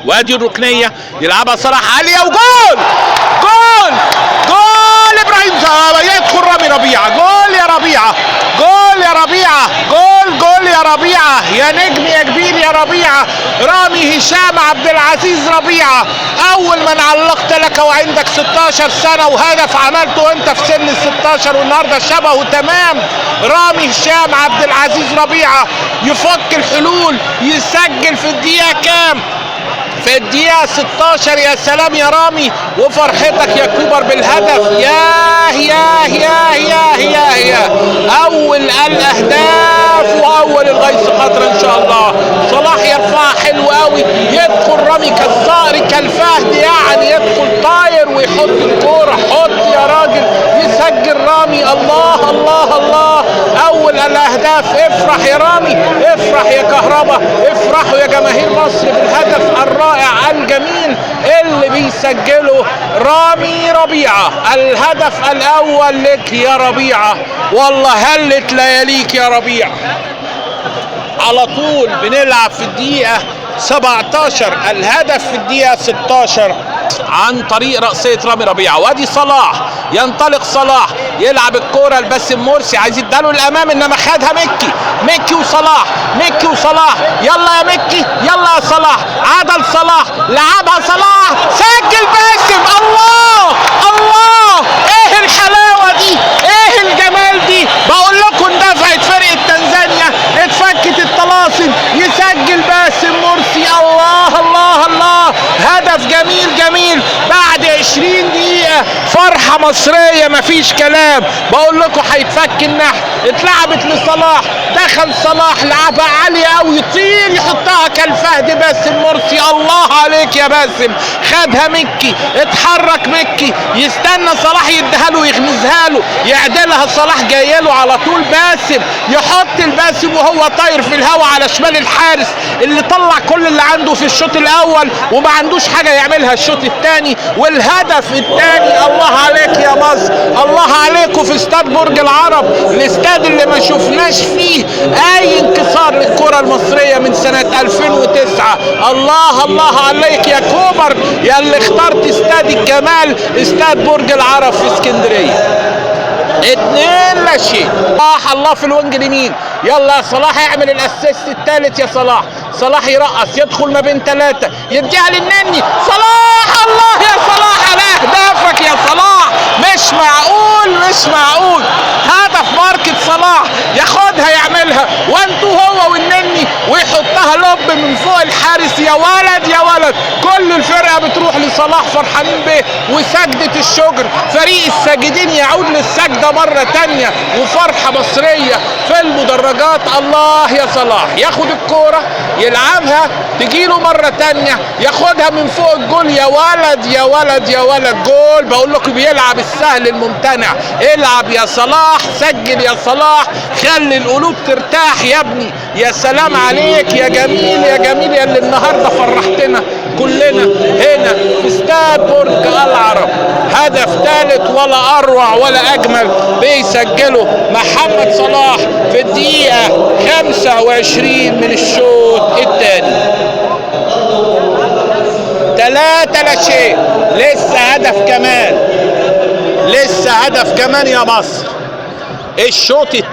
وادي الركنيه يلعبها صلاح عالية وجول جول جول ابراهيم يدخل رامي ربيعة. جول يا ربيعة، جول يا ربيعة، جول جول يا ربيعة، يا نجم يا كبير يا ربيعة. رامي هشام عبد العزيز ربيعة، اول من علقت لك وعندك 16 سنة وهدف عملته انت في سن ال 16 والنهارده شبهه تمام. رامي هشام عبد العزيز ربيعة يفك الحلول، يسجل في الدقيقة كام؟ في الدقيقة 16. يا سلام يا رامي، وفرحتك يا كوبر بالهدف. ياه ياه ياه ياه ياه ياه، أول الأهداف وأول الغيث قطرة إن شاء الله. صلاح يرفعها حلو قوي، يدخل رامي كالصقر كالفهد، يعني يدخل طاير ويحط الكورة. حط يا راجل، يسجل رامي. الله الله الله، أول الأهداف. افرح يا رامي، افرح يا كهربا، افرحوا يا جماهير مصر بالهدف الرائع الجميل اللي بيسجله رامي ربيعة. الهدف الأول لك يا ربيعة، والله هلت لياليك يا ربيعة. على طول بنلعب في الدقيقة 17، الهدف في الدقيقة 16 عن طريق رأسية رامي ربيعة. وادي صلاح، ينطلق صلاح، يلعب الكرة لباسم مرسي، عايز يديها للأمام انما خدها مكي. مكي وصلاح، مكي وصلاح، يلا يا مكي، يلا يا صلاح، عدل صلاح، لعبها صلاح، سجل باسم. الله الله، ايه الحلاوة دي، ايه الجمال دي. بقول لكم اندفعت فرقة تنزانيا، اتفكت الطلاسم، يسجل باسم مرسي. الله الله الله، هدف جميل جميل بعد 20 دقيقة، فرحة مصرية مفيش كلام. بقول لكم هيتفك النحت. اتلعبت لصلاح، دخل صلاح لعبها عالية قوي، يطير يحطها كالفهد باسم مرسي. الله عليك يا باسم، خدها مكي، اتحرك مكي، يستنى صلاح يديها له، يغمزها له، يعدلها صلاح، جاي له على طول باسم، يحط الباسم وهو طاير في الهواء على شمال الحارس اللي طلع كل اللي عنده في الشوط الاول وما عندوش حاجة يعملها الشوط الثاني. والهدف الثاني، الله عليك يا مصر، الله عليكم في استاد برج العرب، الاستاد اللي ما شفناش فيه اي انكسار للكرة المصرية من سنة 2009. الله الله عليك يا كوبر، يا اللي اخترت استاد الجمال، استاد برج العرب في اسكندرية. 2-0. صلاح الله في ال wing اليمين، يلا يا صلاح اعمل ال assist الثالث يا صلاح. صلاح يرقص، يدخل ما بين ثلاثة، يديها للنني. صلاح، الله يا صلاح على اهدافك يا صلاح، مش معقول مش معقول. هدف ماركة صلاح، ياخدها يعملها وانتو هو والنني، ويحطها لب من فوق الحارس. يا ولد يا ولد، كل الفرقة بتروح لصلاح فرحانين به. وسجدة الشجر، فريق الساجدين يعود للسجدة مرة تانية، وفرحة مصرية في المدرجات. الله يا صلاح، ياخد الكورة يلعبها، تجيله مرة تانية، ياخدها من فوق الجول. يا ولد يا ولد يا ولد، جول. بقول لكم بيلعب السهل الممتنع. العب يا صلاح، سجل يا صلاح، خلي القلوب ترتاح يا ابني. يا سلام عليك يا جميل يا جميل، يا اللي النهارده فرحتنا كلنا هنا في استاد برج العرب. هدف ثالث ولا اروع ولا اجمل بيسجله محمد صلاح في الدقيقة 25 من الشوط الثاني. 3-0. لسه هدف كمان، لسه هدف كمان يا مصر. الشوط الثاني.